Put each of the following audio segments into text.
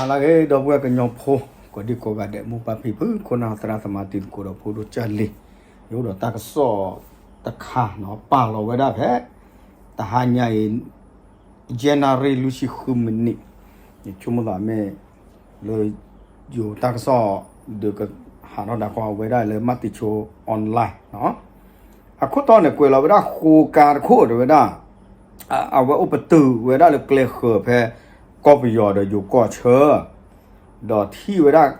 လၢဂ့ၤ ဒီပုၢ်ဝဲၢ်ကညီဖိ ကိးဒံကိးဂၤဒဲး မိၢ်ပၢ်ဖံဖု ခိၣ်နၢ်သရၣ်သမါ တံၤသကိးဒီးဖိဒိၣ်ကၢ်လံၤ, ယအိၣ်ဒီးတၢ်ကစီၣ်တခါနီၤ ပာ်လီၤဝဲဒၣ်ဖဲ တဟါညါအံၤ ယဲၢ်နၣ်ရံၣ်လွံၢ်ဆံဃုမံးနံး, ယဆိကမိၣ်သးမ့ၢ် လၢ ယိၤတၢ်ကစီၣ် ဒုးကဟးထီၣ်ဒၣ်ဃီဝဲဒၣ်လၢ မၢ်တံၤဆိ online နီၤ, အခိၣ်တီန့ၣ် ကွဲးလီၤဝဲဒၣ်ဃိကါတခိၣ်တဲဝဲဒၣ် အဝဲအိၣ်ပတုာ်ဝဲဒၣ်လၢကျဲဃၢၤဖဲ ကီၢ်ပယီၤဒီးယိၤကီၢ်ဆၢ ဒီးထံၣ်ဝဲဒၣ်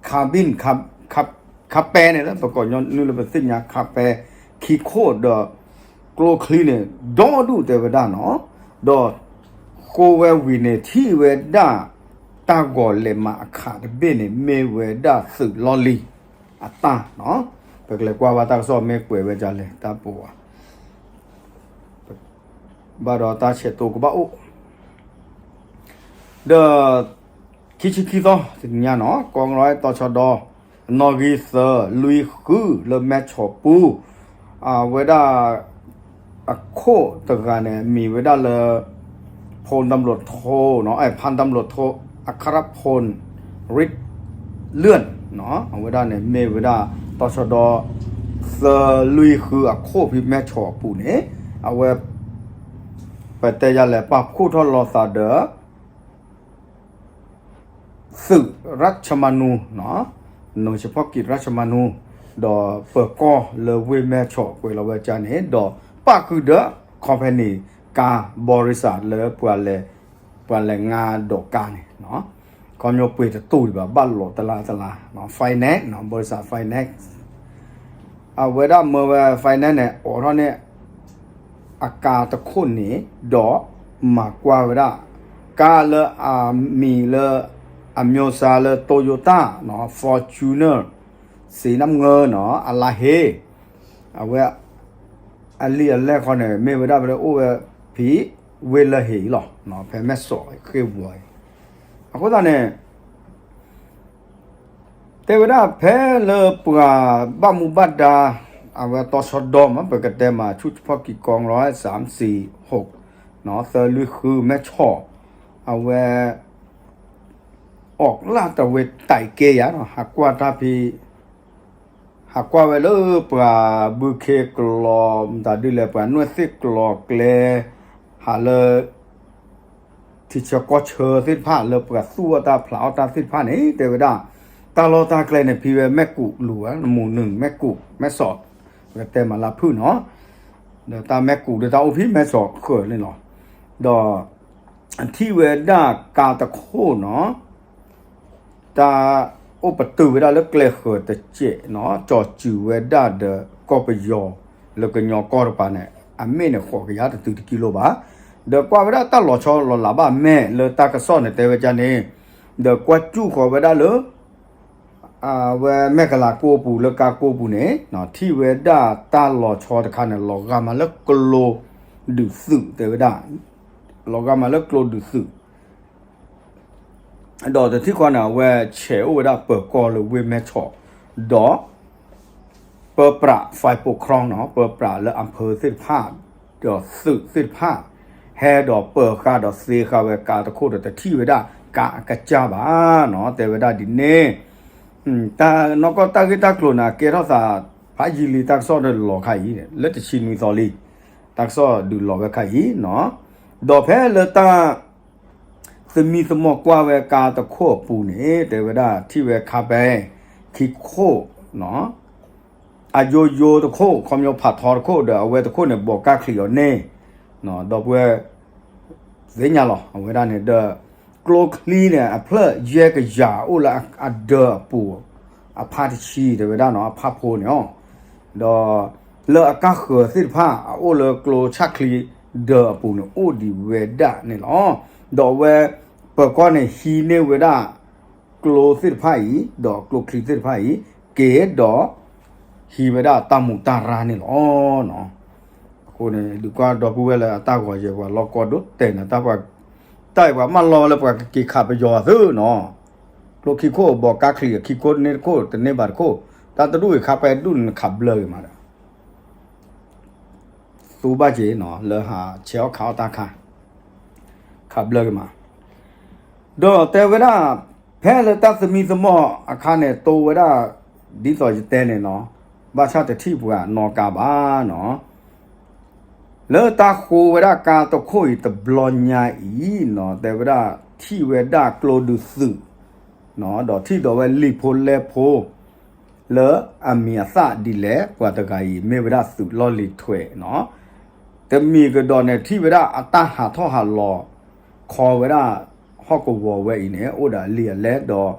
cabin ခါပဲန့ၣ်လၢပကိးညီနုၢ်လၢပသ့ၣ်ညါခါပဲ ခံခိၣ်ဒီး ကျိချံန့ၣ် ဒီဒူၣ်တဲဝဲဒၣ်နီၤ, ဒီးဃိဝဲဝံၤန့ၣ် ထံၣ်ဝဲဒၣ် တၢ်ဂီၤလဲၤမၤအခးတဘ့ၣ်န့ၣ် မ့ၢ်ဝဲဒၣ်သုးလီၢ်လံၤ အတၢ်နီၤ, ပကလဲၤကွၢ်ဘၣ်တၢ်ကစီၣ်မ့ၢ်ကွဲးဝဲဒ်လဲၣ် တၢ်ပဝး ဘၣ်ဒီးတၢ်ဆဲးတိကဘၣ်အိၣ် ဒီး ခံဆံခံသီတနံၤညါနီၤ ကီၢ်ကရၢတီၤဆီဒီ နီၣ်ဂံၢ်သၢလွံၢ်ဃုလၢမဲၢ်ဆီးပူၤ အဝဲဒၣ် အခိၣ်တဂၤန့ၣ် မံၤဝဲဒၣ်လၢ ဖိတၢ်ဘျိးထိနီၤ အဲ ဖါတၢ်ဘျိးထိ အခရဖိ ရံးလၢၢ် အဝဲဒၣ်န့ၣ် မ့ၢ်ဝဲဒၣ် တီၤဆီဒီ သၢလွံၢ်ဃုအခိၣ်ဖဲမဲၢ်ဆီးအပူၤန့ၣ် အဝဲ ပတဲယၤလဲၣ် ပာ်ဖှိၣ်ထီၣ်လီၤသးဒီး သုးရၢၡ်မနူ နီၢ်ဆဖီၣ်ကံၣ်ရၢၡ်မနူ ဒီးပၢၤကီၢ်လၢဝ့ၢ်မဲၢ်ဆီးကွဲးလီၤဝဲကါန့ၣ် ဒီးပၣ်ဃုာ်ဒီး company ကါ ဘီရံစၢ်လၢ ပှၤလဲၤငါဒီးကါန့ၣ် ခီဖျိပှ့ၤတတူၢ်ဒံးဘၣ် ဘၣ်လိာ်တလါတလါ finance နီၢ် ဘီရံစၢ် finance အဝဲဒၣ်မၢဝဲ finance န့ၣ် အိးထီၣ်န့ၢ် အကါတခိၣ်န့ၣ် ဒီးမၤကွၢ်ဝဲဒၣ် ကါလၢအမံၤလၢ အမျိုးအစားလၢ Toyota နီၢ် Fortuner စ့နၢ်မၢနီၢ် အလါဟ့ အဝဲ အလံာ်အလဲၢ်ခီန့ၣ် မ့ၢ်ဝဲဒၣ်ဖဲလၢအိၣ်ဝဲဖဲ ဝ့ၢ်လၢဟ့အံၤလီၤ ဖဲမဲၢ်ဆီးဃ့ၢ်ဝီၤအံၤ အဃိသတးန့ၣ် တဲဝဲဒၣ်ဖဲလၢပှၤဘၣ်မူဘၣ်ဒါ အဝဲတီၤဆီဒီမး ပကတဲမး ဆူၣ်ဖီၣ်ကံၢ်ကီၢ်လီၤ စၢမ်စံးဟိး သၢလွံၢ်ဃုမဲၢ်ဆီး အဝဲ အီၣ်လၢတဝ့ၤတၢ်ကဲယၤ ဟးကွၢ်တၢ်ဖဲ ဟးကွၢ်ဝဲလၢပှၤဘုခ့ကျီ မတၤဒ်လဲၣ် ပှၤနွဲၣ်သ့ၣ်ကျီကျဲ ဟးလၢ ထံဆၢကီၢ်ဆၢသ့ၣ်တဖၣ် လၢပှၤသူၣ်အီၣ်တၢ်ဖျးအီၣ်တၢ်သ့ၣ်တဖၣ်န့ၣ် တဲဝဲဒၣ် တၢ်လီၢ်တၢ်ကျဲန့ၣ် ဖဲဝဲမဲၢ်ကူးလူၤဝဲ မူးနုာ်မဲၢ်ကူး မဲၢ်ဆီး ပကတဲမးလၢဖုၣ်နီၤ ဒီးတၢ်မဲၢ်ကူးဒီးတၢ်အိၣ်ဖဲမဲၢ်ဆီးဃၢၤန့ၣ်လီၤ ဒီး ထံၣ်ဝဲဒၣ်ကါတခိၣ်နီၤ တၢ်အိၣ်ပတုာ်ဝဲဒၣ်လၢကျဲဃၢၤတစဲးနီၤ ကၠီၤစုၤဝဲဒၣ်ဒီးကီၢ်ပယီၤ လၢကညီကီၢ်တပၤန့ၣ် အမ့ၢ်န့ၣ်ဃိးကယၤတတုၤတကံလိဘၣ် ဒီးကွၢ်ဝဲဒၣ်တၢ်လီၤဆီလီၤလးဘၣ်မဲာ်လၢတၢ်ကစီၣ်န့ၣ်တဲဝဲဒ်န့ၣ် ဒီးကွၢ်စူၣ်ဃီၤဝဲဒၣ်လၢ အဝဲမဲၢ်ကလးကိးပူၤလၢကါကိးပူၤန့ၣ် ထံၣ်ဝဲဒၣ်တၢ်လီၤဆီတခါန့ၣ် လီၤဂာ်မးလၢကျိဒုးသုးတဲဝဲဒၣ် လီၤဂာ်မးလၢကျိဒုးသုး ဒီးတထံၣ်ဃီန့ၣ် အဝဲဆဲးအိၣ်ဝဲဒၣ်ပၢၤကီၢ်လၢဝ့ၢ်မဲၢ်ဆီး ဒီး ပၢပြး ဖဲပိာ်ခီနီၤ ပၢပြးလၢအဖၢသ့ၣ်တဖၣ် ဒီးသုးသ့ၣ်တဖၣ် ဟဲဒီးပၢၤဃာ်ဒီးသ့ဃာ်ဝဲကါတခိၣ်ဒီးတထံၣ်ဝဲဒၣ်ကါအကစၢ်ဘၣ်နီၤ တဲဝဲဒၣ်ဒ်န့ၣ် တၢ်နီၢ်ကီၢ်တၢ်ဂ့ၢ်တၢ်ကျိၤန့ၣ် အကဲထီၣ်သး ဖးယံာ်လံတၢ်ကစီၣ်ဒီးလီၤခါအံၤ လၢတဆံနွံသီလံ တၢ်ကစီၣ်ဒုးလီၤဝဲခါအံၤနီၤ ဒီးဖဲလၢတၢ် သမံသမိးကွၢ်ဝဲကါတခိၣ်အပူၤန့ၣ် တဲဝဲဒၣ်ထံၣ်ဝဲခါပဲ ခံခိၣ်နီၤ အယိယိတခိၣ် ခီဖျိဖးထီတခိၣ်ဒီး အဝဲတခိၣ်န့ၣ် ဘိးကါချံးအီၤန့ၣ် ဒီပုၢ်ဝဲၢ် သ့ၣ်ညါလီၤ အဝဲဒၣ်န့ၣ်ဒီး ကျိချံန့ၣ် အဖျၢၣ်ယဲၢ်ကယၤအိၣ်လၢအဒၢးအပူၤ အဖါတဆံတဲဝဲဒၣ်နီၤ အဖါဖိန့ၣ်အီၤ ဒီး လၢအကါဃၢၤသ့ၣ်တဖၣ် အအိၣ်လၢကျိဆၣ်ချံဒၢးအပူၤန့ၣ် အိၣ်ဒံးဝဲဒၣ်န့ၣ်လီၤ. ဒီးအဝဲ ပၢၤကီၢ်န့ၣ် ဟံးန့ၢ်ဝဲဒၣ် ကျိသ့ၣ်တဖၣ်အံၤ ဒီးကျိချံသ့ၣ်တဖၣ်အံၤ က့ၤဒီး ဟံးဝဲဒၣ်တၢ်မူးတၢ်ရၢ်န့ၣ်လီၤ. အဃိန့ၣ် ဒုးကွၢ်ဒီပုၢ်ဝဲၢ်လၢအတၢ်ဂီၤယဲၢ်ပှၤလီၢ်ကီၢ်ဒိၣ်တဲာ်န့ၣ် တၢ်ပှၤ တၢ်အံၤပှၤမၢလီၤဝဲလၢပှၤကက့ၤခးပယီၤသုနီၤ ကျိခံခိၣ်ဘိးကါချံး ခံခိၣ်တန့ၢ်တခိၣ် တန့ၢ်ဘၣ်တခိၣ် တၢ်တဒူၣ်အံၤခါပှဲၤဒူၣ်န့ၣ်ခးဘျၢက့ၤမးဒီး သူဘၣ်က့ၤနီၤ လၢဟးဆဲးအီၣ်ခးအီၣ်တၢ်ခါ ခးဘျၢက့ၤမး ဒီးတဲဝဲဒၣ် ဖဲလၢတၢ်သမံသမိးအခါန့ၣ် တိဝဲဒၣ် ဒ်သိးယတဲန့ၣ်နီၤ, ဘၣ်ဆၣ်တထံၣ်ပှၤနီၢ်ကါဘၣ်နီၤ. လၢတၢ်ဃိဝဲဒၣ်ကါတခိၣ်အံၤတဘျီညါအံၤနီၤ, တဲဝဲဒၣ်ထံၣ်ဝဲဒၣ်ကျိဒုးသုး, ဒီးထံၣ်ဒီးဝဲလံာ်ဖိလဲဖိ လၢအမံၤအသၣ်ဒ်လဲၣ်, ပှၤတဂၤအံၤ မ့ၢ်ဝဲဒၣ်သုးလီၢ်လံၤထွဲနီၤ. တမံၤကဒီးန့ၣ် ထံၣ်ဝဲဒၣ်အတၢ်ဟးထီၣ်ဟးလီၤ ခီဝဲဒၣ်ဟီၣ်ကဝီၤဝဲအံၤန့ၣ် အိၣ်ဒီးအလံာ်အလဲၢ်ဒီး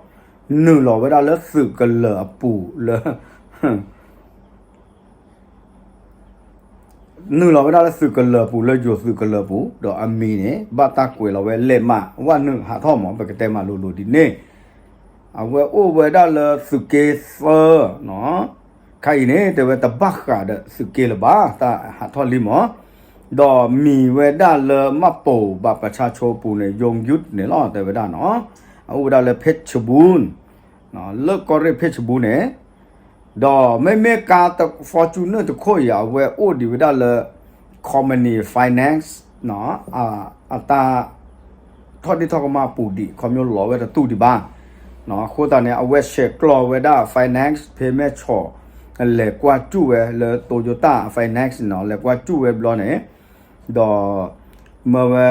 နုာ်လီၤဝဲဒၣ်လၢသုးကလၢၤအပူၤလၢ နုာ်လီၤဝဲဒၣ်လၢသုးကလၢၤပူၤ လၢယိၤသုးကလၢၤပူၤ, ဒီးအမံၤန့ၣ် ဘၣ်တၢ်ကွဲးလီၤဝဲလဲၣ်မး ဝၣ်နုာ်ဟးထီၣ်မး ပကတဲမးလိၤလိၤဒ်န့ၣ်, အဝဲအိၣ်ဝဲဒၣ်လၢသုးက့သၢနီၤ, ခါအံၤန့ၣ် တဲဝဲတဘၣ်ဃးဒီးသုးက့လၢၤဘၣ် တၢ်ဟးထီၣ်လံမး, ဒီးမံၤဝဲဒၣ်လၢမၢ်ပိာ်ဘၣ်ပဆါဆိပူၤန့ၣ် ယိၤယူးန့ၣ်လီၤ တဲဝဲဒၣ်နီၤ, အအိၣ်ဝဲဒၣ်လၢဖ့ၣ်ဆဘူၣ် လၢကီၢ်ရ့ၣ်ဖ့ၣ်ဆဘူၣ်န့ၣ်, ဒီးမ့မ့ၢ်ကါ Fortuner တခိၣ်အံၤ အဝဲအိၣ်ဒံးဝဲဒၣ်လၢ company finance အတၢ် ထီၣ်ဒ့ၣ်ထီၣ်ကမၣ်အပူၤဒံး ခီဖျိလီၤဝဲတတူၢ်ဒံးဘၣ်, အဃိသတးန့ၣ် အဝဲဆဲးကျိးဝဲဒၣ် finance ဖဲမဲၢ်ဆီး လဲၤကွၢ်စူၣ်ဝဲလၢ Toyota finance နီၤ လဲၤကွၢ်စူၣ်ဝဲဘျီန့ၣ်, ဒီး မၢဝဲ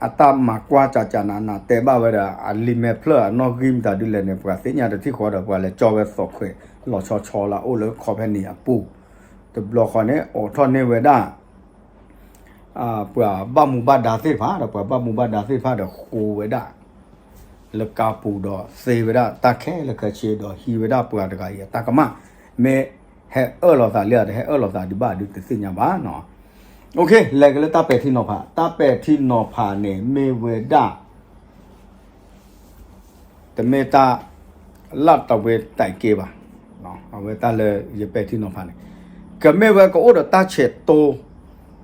အတၢ်မၤကွၢ်ကၠးကၠးနးနး တဲဘၣ်ဝဲဒီး အလံာ်မဲာ်ဖျၢၣ်အနီၣ်ဂံၢ်မတၤဒ်လဲၣ်န့ၣ် ပှၤသ့ၣ်ညါတထံၣ်ဃီဒီး ပှၤလဲၤကၠီဝဲသိးခွဲးလီၤဆီဆီလၢအအိၣ်လၢ company အပူၤ, တဘျီဃီန့ၣ် အိးထီၣ်န့ၢ်ဝဲဒၣ် ပှၤဘၣ်မူဘၣ်ဒါသ့ၣ်တဖၣ်ဒီး ပှၤဘၣ်မူဘၣ်ဒါသ့ၣ်တဖၣ်ဒီးဃိဝဲဒၣ် လၢကါပူၤဒီးသ့ဝဲဒၣ်တၢ်ခဲလၢာ်ခဲဆ့ဒီးဟံးဝဲဒၣ်ပှၤတဂၤအံၤအတၢ်ကမၣ်, မ့ၢ်ဟဲအၢၣ်လီၤသးလံဧါ တဟဲအၢၣ်လီၤသးဒံးဘၣ်ဒုးတသ့ၣ်ညါဘၣ်နီၤ. လဲၤက့ၤလၢတၢ်ပဲာ်ထံနီၤဖး, တၢ်ပဲာ်ထံနီၤဖးန့ၣ်မ့ၢ်ဝဲဒၣ် တမ့ၢ်တၢ်လၢတဝဲတၢ်က့ဘၣ်, အဝဲတၢ်လၢယပဲာ်ထံနီၤဖးန့ၣ် ကမ့ၢ်ဝဲကအိၣ်ဒီးတၢ်ဆဲးတိ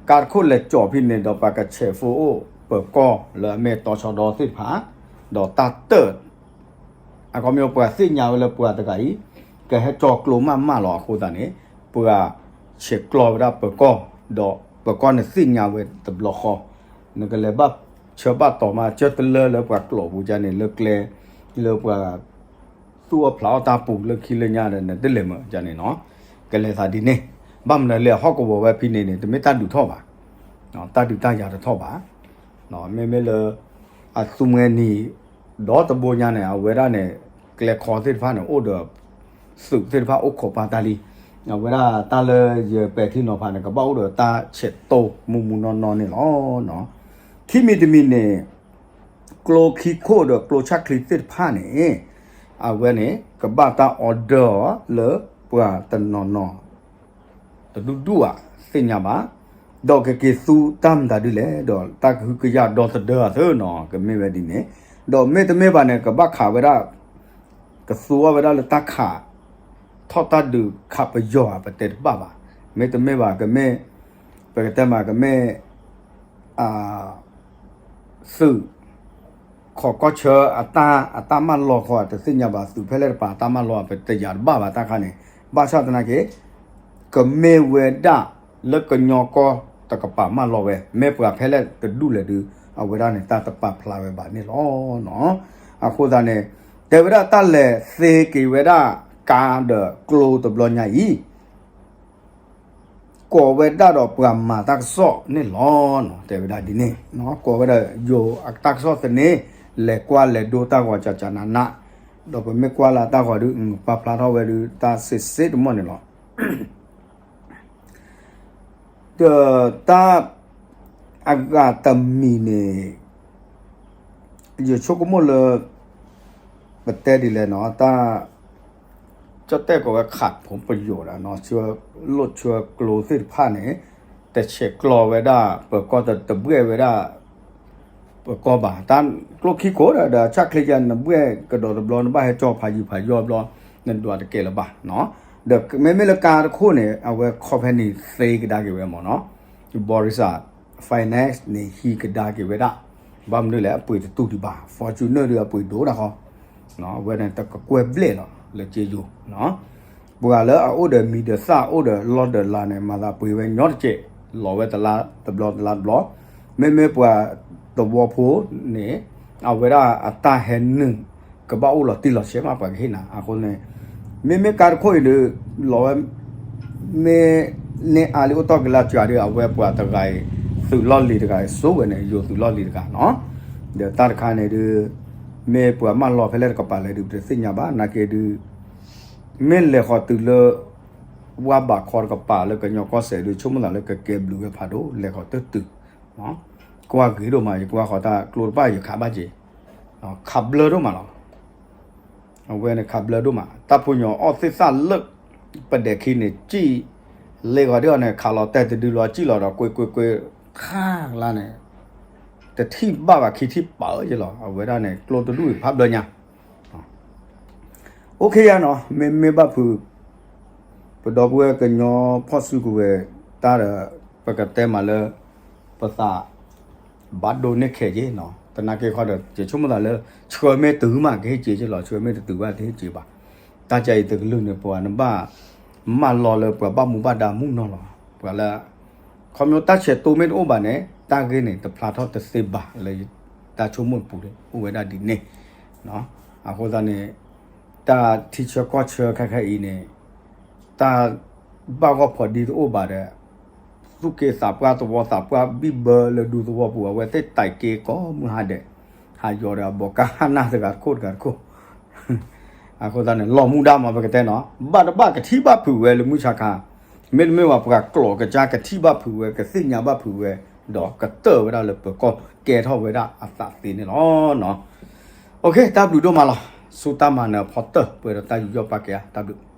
ကါတခိၣ်လဲၤကၠီဖဲန့ၣ်ဒီး ပှၤကဆဲးဖိအိၣ်ပၢၤကီၢ်လၢအမ့ၢ်တီဆှီဒီသ့ၣ်တဖၣ်, ဒီးတၢ်တၢၣ် အခီပညီပှၤသ့ၣ်ညါဝဲလၢပှၤတဂၤအံၤ ကဟဲကၠီကျိမးမးလီၤအဃိသတးန့ၣ် ပှၤဆဲးကျိးဝဲဒၣ်ပၢၤကီၢ်, ဒီးပၢၤကီၢ်န့ၣ်သ့ၣ်ညါဝဲတဘျီဃီ, နကလဲၤဘၣ်ဆၢဘၣ်တီၤမး ကၢတလၢလၢပှၤကျိးပူၤကန့ၣ် လၢကျဲ လၢပှၤ သူၣ်အီၣ်ဖျးအီၣ်တၢ်ပူၤလၢခံလၢညါဒီး နတလဲၤမၢကန့ၣ်နီၤ, ကလဲၤသးဒ်န့ၣ်, ဘၣ်မနုၤလဲၣ် ဟီၣ်ကဝီၤဝဲဖဲန့ၣ်န့ၣ် တမ့ၢ်တၢ်ဒုးထီၣ်ဘၣ်, တၢ်ဒုးတၢ်ယၤတထီၣ်ဘၣ်, မ့မ့ၢ်လၢ အသူမှဲနံၤ ဒီတဘိညါန့ၣ် အဝဲဒၣ်န့ၣ် ကျဲခီသ့ၣ်တဖၣ်န့ၣ် အိၣ်ဒီး သုးသ့ၣ်တဖၣ်အိၣ်ခိးပာ်တၢ်လံ, အဝဲဒၣ်တၢ်လၢယပဲာ်ထံနီၤဖးန့ၣ် ကဘၣ်အိၣ်ဒီးတၢ်ဆဲးတိမူမူနီၢ်နီၢ်န့ၣ်လီၤ. ခံမံၤတမံၤန့ၣ် ကျိခံခိၣ်ဒီးကျိဆၣ်ချံသ့ၣ်တဖၣ်န့ၣ် အဝဲန့ၣ် ကဘၣ်တၢ် order အီၤလၢပှၤတနီၤနီၤ တဒူၣ်ဒူၣ်ဧါ သ့ၣ်ညါဘၣ်, ဒီးကက့ၤသူတၢ်မတၤဒ်လဲၣ် ဒီးတၢ်ကဟုကယာ်ဒီသဒၢအသၢနီၤ ကမ့ၢ်ဝဲဒ်န့ၣ်, ဒီးမ့တမ့ၢ်ဘၣ်န့ၣ် ကဘၣ်ခးဝဲဒၣ် ကသူအီၤဝဲဒၣ်လၢတၢ်ခး ထီၣ်တၢ်ဒုးခးပယီၤဧါ ပတဲတဘၣ်ဘၣ်, မ့တမ့ၢ်ဘၣ် ကမ့ၢ် ပကတဲမး ကမ့ၢ် သုး ခိးကီၢ်ဆၢအတၢ် အတၢ်မၢလီၤဃီ တသ့ၣ်ညါဘၣ် သုးဖဲလဲၣ်တပၤတၢ်မၢလီၤ ပတယာ်တဘၣ်ဘၣ်တၢ်ခါန့ၣ်, ဘၣ်ဆၣ်သနာ်က့ ကမ့ၢ်ဝဲဒၣ်လၢကညီကီၢ်တကပၤမၢလီၤဝဲ မ့ၢ်ပှၤဖဲလဲၣ်တဒူၣ်လဲၣ်ဒုး အဝဲဒၣ်န့ၣ် တၢ်တပာ်ဖျါဝဲဘၣ်န့ၣ်လီၤ. အဃိသတးန့ၣ် တဲဝဲဒၣ်တၢ်လဲၤသ့က့ၤဝဲဒၣ်ကါဒီးကျိတဘျီညါအံၤ ကိးဝဲဒၣ်ဒီးပှၤမၤတၢ်ကစီၣ်န့ၣ်လီၤ. တဲဝဲဒၣ်ဒ်န့ၣ်, ကိးဝဲဒၣ်ယိၤအတၢ်ကစီၣ်သန့ လဲၤကွၢ်လဲၤဒိတၢ်ဂီၤကကနးနး, ဒီးပမ့ၢ်ကွၢ်လၢတၢ်ဂီၤဒုး ပာ်ဖျါထီၣ်ဝဲဒုး တၢ်စ့စ့တမီၢ်န့ၣ်လီၤ. ဒီးတၢ် အဂၤတမံၤန့ၣ် ယဆိကမိၣ်လၢ ပတဲဒ်လဲၣ်နီၤ တၢ် ကၠီၣ်တဲၣ်ကိးဝဲ ခးဖိပယိၤဒီး ဆှၢလိၣ်ဆှၢကျိသ့ၣ်တဖၣ်န့ၣ် တဆဲးကျိးဝဲဒၣ် ပၢၤကီၢ်တဘှဲၣ်ဝဲဒၣ် ပၢၤကီၢ်ဘၣ် တၢ်ကျိခံခိၣ်ဒီး ဒီးဆၣ်ချ့ယၤ နဘှဲၣ်ကဒီးတဘျီ နဘၣ်ဟဲကၠီဖးယံၤဖးယီၤဘျီ နဒွးတကဲလၢၤဘၣ်နီၤ. ဒီးမ့မ့ၢ်လၢကါတခိၣ်န့ၣ် အဝဲ company သ့ကဒါက့ၤဝဲမ့ၢ်နီၤ ဘီရံစး finance န့ၣ် ဟံးကဒါက့ၤဝဲဒၣ်, ဘၣ်မနုၤလဲၣ် အပှ့ၤတတူၢ်ဒံးဘၣ် Fortuner ဒုးအပှ့ၤဒိၣ်ဒၣ်ဃီ, အဝဲန့ၣ် တကကွဲၢ်ဘျဲၣ်လီၤ လၢက့ယိၤ ပှၤလၢအအိၣ်ဒီးမံၤဒီးသၣ် အိၣ်ဒီးလီၢ်ဒီးလၤန့ၣ် မၤသးပှ့ၤဝဲညီတကဲး, လီၤဝဲတလါတဘျီတလါတဘျီ, မ့မ့ၢ်ပှၤသဝီဖိန့ၣ် အဝဲဒၣ်အတၢ်ဟဲနုာ်က ကဘၣ်အိၣ်လီၤတံၢ်လီၤဆဲးမး ပှၤကဟ့ၣ်နၤ အဃိန့ၣ် မ့မ့ၢ်ကါတခိၣ်အံၤဒီး လီၤဝဲ မ့ၢ်န့ၢ်အါလံအိၣ်တီၢ်က့ၤလၢစှၤဒီး အဝဲပှၤတဂၤအံၤ သုးလီၢ်လံၤတဂၤအံၤ စိဝဲန့ၣ် ယိၤသုးလီၢ်လံၤတဂၤနီၤ. ဒီးတၢ်တခါန့ၣ်ဒုး မ့ၢ်ပှၤမၢလီၤဖဲလဲၣ်တကပၤလဲၣ်ဒုး ပတသ့ၣ်ညါဘၣ် နာ်က့ဒုး မ့ၢ်လဲၤဃီၤတုၤလၢ ဝါဘးခီတကပၤလၢကညီကီၢ်စဲၣ်ဒုး ဆိကမိၣ်သးလၢကကဲဘျုးဝဲဖးဒိၣ် လဲၤဃီၤတတုၤ ကွၢ်ဂ့ၤဒိၣ်မး ယကွၢ်ဃီၤတၢ်ကျိတဖၣ်ယခးဘၣ်က့ၤ ခးဘျၢဒိၣ်မးလီၤ. အဝဲန့ၣ်ခးဘျၢဒိၣ်မး တၢ်ဖိညီအီၣ်သ့ၣ်သၣ်လၢ ပဒဲးခံန့ၣ် စံၣ် လ့ၢ်ဂီၤဒ်အီၤန့ၣ် ခးလီၤတဲာ်တဒုလီၤ စံၣ်လီၤဒီးကွ့ကွ့ကွ့ ခါလါန့ၣ် တထံၣ်ဘၣ်ဘၣ်ခံထံၣ်ပာ်အၢယလီၤ အဝဲဒၣ်န့ၣ် ကျိတဒူၣ်အံၤဖးဘျၢညါ အိၣ်ခ့ယါနီၤ မ့မ့ၢ်ဘၣ်ဖုး ပဒီပုၢ်ဝဲၢ်ကညီဖီၣ်စုကဝဲၤတၢ်ဒီး ပကတဲမးလၢ ပသး ဘၣ်ဒိန့ၢ်ခဲက့ၤနီၤ သနာ်က့ခီဒီး ယဆိကမိၣ်သးလၢ ဆှၢမ့ၢ်တုၤမးကဟ့ၣ်က့ၤက့ၤလီၤ ဆှၢမ့ၢ်တတုၤဘၣ်တဟ့ၣ်က့ၤဘၣ် တၢ်ကဲအံၤတကလုာ်န့ၣ် ပှၤနဘၣ် မၢလီၤလၢပှၤဘၣ်မူဘၣ်ဒါမုၢ်နီၤလီၤ ပှၤလၢ ခီဖျိတၢ်ဆဲးတိၢ်မ့ၢ်တအိၣ်ဘၣ်န့ၣ် တၢ်ဂ့ၢ်န့ၣ် တဖျါထီၣ်တသ့ဘၣ်လၢ တၢ်ဆိကမိၣ်ပူၤန့ၣ် အိၣ်ဝဲဒၣ်ဒ်န့ၣ် အဃိသတးန့ၣ် တၢ်ထံဆၢကီၢ်ဆၢခဲခဲအံၤန့ၣ် တၢ်ဘၣ်ဂီၢ်ဖီဒံတအိၣ်ဘၣ်ဒီး သူၣ်က့သးပှၢ်သဝီသးပှၢ်ဘံၣ်ဘၢလၢဒူသဝီပူၤ အဝဲသ့ၣ်တၢ်က့ၤကိးမုၢ်ဟါဒဲး ဟးယီၤဒီးအဘီကါဟးနၢ်တဂၤတခိၣ်တဂၤတခိၣ် အဃိသတးန့ၣ် လီၤမူဒါမးပကတဲနီၤ ဘၣ်တဘၣ်ကထံၣ်ဘၣ်ဖုးဝဲလၢမုၢ်ဆါခါ မ့တမ့ၢ်ဘၣ်ပှၤကျိာ်ကစၢ်ကထံၣ်ဘၣ်ဖုးဝဲ ကသ့ၣ်ညါဘၣ်ဖုးဝဲ ဒီးကတၢၢ်ဝဲဒၣ်လၢပကီၢ်ကဲထီၣ်ဝဲဒၣ်အသးသ့န့ၣ်လီၤ. အိၣ်ခ့ တၢ်ဘျုးဒိၣ်မးလီၤ. ဆူတၢ်မၤနၢၤဖီတၢၢ် ပှဲၤဒီးတၢ်ယူးယီၣ်ပာ်ကဲဧါ တၢ်ဘျုး